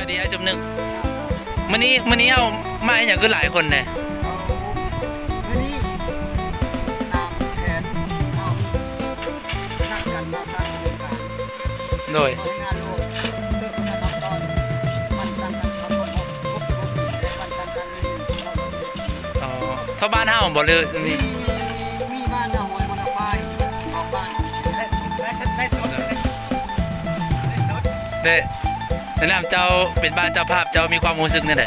ສະບາຍດີອ້າຍສົມນຶກ. ມື້ນີ້ ມື້ນີ້ເຮົາມາເຮັດຫຍັງຄືຫຼາຍຄົນແທ້? ມື້ນີ້ຕາມແຜນເຮົານັດກັນມາສ້າງໂຄງການ ໂດຍ ໂຮງງານໂລດ ເຊິ່ງເປັນຂັ້ນຕອນ ມັນຕັ້ງກັນເຂົ້າຮ່ວມ ຫົກສິບຫົກປີແລ້ວ ມັນຕັ້ງກັນ ອໍ ເທົ່າບ້ານເຮົາບໍ່ ຫຼື ມີ ມີ ມີບ້ານນາຫ້ວຍ ບ້ານນາຄວາຍ ສອງບ້ານ. ແລະ ແນະນຳເຈົ້າເປັນບ້ານເຈົ້າພາບ ເຈົ້າມີຄວາມຮູ້ສຶກແນວໃດ?